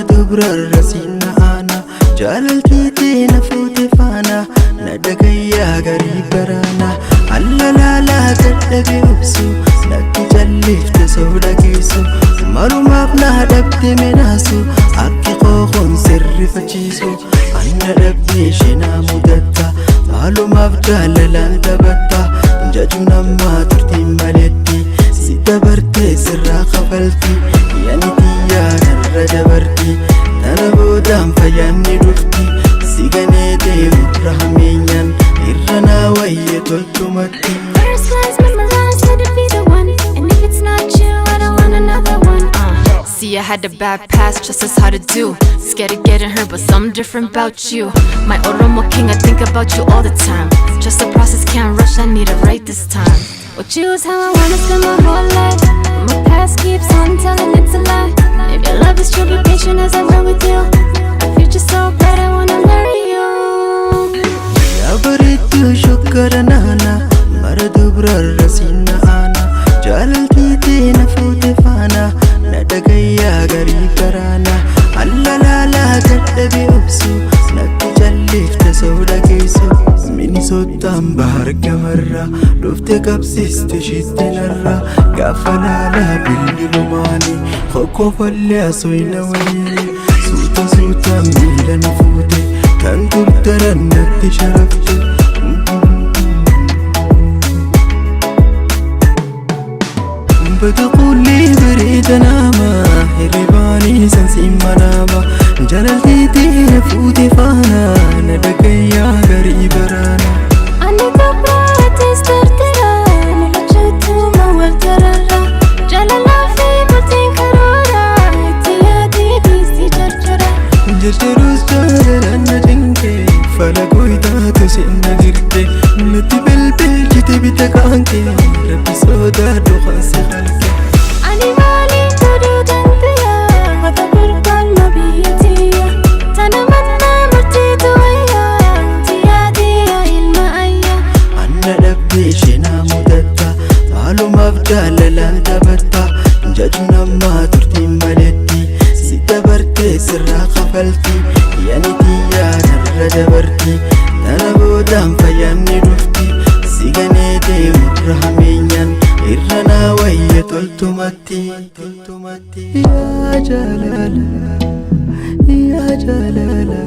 Dubrarra sinna aana, jaalaltii teena fuute faana, na dhagayyaa garii baraana. Allalaalaa dadhabe obsu, natti jallifte sooda geessu, malumaaf na dhabde menaasu, akki qooqoon sirrifachiisu. Anna dhabdee shenaa mudatta, maalumaaf jaalalaan taphatta, jajuun ammaa turtiin maletti, si dabartee sirraa kafalti, yani xiyyaa narra dabarti, tana boodaan fayyaan ni dhufti, si ganee deemu rahameenyaan irra naa wayya toltumatti. First glance, memorize, let it be the one. And if it's not you, I don't want another one. See, I had a bad past, just as hard to do. Scared of getting hurt, but something different about you. My Oromo king, I think about you all the time. Just the process, can't rush, I need it right this time. Well, choose how I wanna spend my whole life. But my past keeps on telling it's a lie. If your love is true, be patient as I run with you. Our future's so bright, I wanna marry you. Yaa bareedduu shokkara naana, mara dubrarra sinna aana, jaalaltii teena fuute faana, na dhagayyaa garii garaana. Allalaalaa dadhabe obsu, natti jallifte sooda geessu, Minisootaan bahar gamarra dhufte qabsiiste shitte narra, gaafa laalaa bilbilumaani kokkofallee asoyna waliini, suuta suutaan miila na fuute, kan turtaran natti sharafte. Bata qulli bareeda nama, hirribaanii sansiin manaama, jaalaltii fuute faana, na dhagayyaa garii baraana. Ani gabraatis tartira, nu lachuutu wal tararra. Jaalalaa fi bultiin karoora, itti yaadii dhiisii jarjara. Jarjaruus jaalalaan na cinqe, fala gooytaatu sinna jirte, natti bilbilchite bita kaanke, rabbi sodaadhu kan si halke. Ani maaliin godhuu danda'a? Mata gurgurma biyya tiyya. Tana mannaa murtiitu wayyaa. Itti yaadii yaa ilma ayyaa. Anna dhabdee shenaa mudatta, maalumaaf jaalalaan taphatta, jajuun ammaa turtiin maletti, si dabartee sirraa kafalti, yani xiyyaa narra dabarti, tana boodaan fayyaan ni dhufti, si ganee deemu rahameenyaan irra naa wayya toltumatti. Yaa jaalala, yaa jaalala.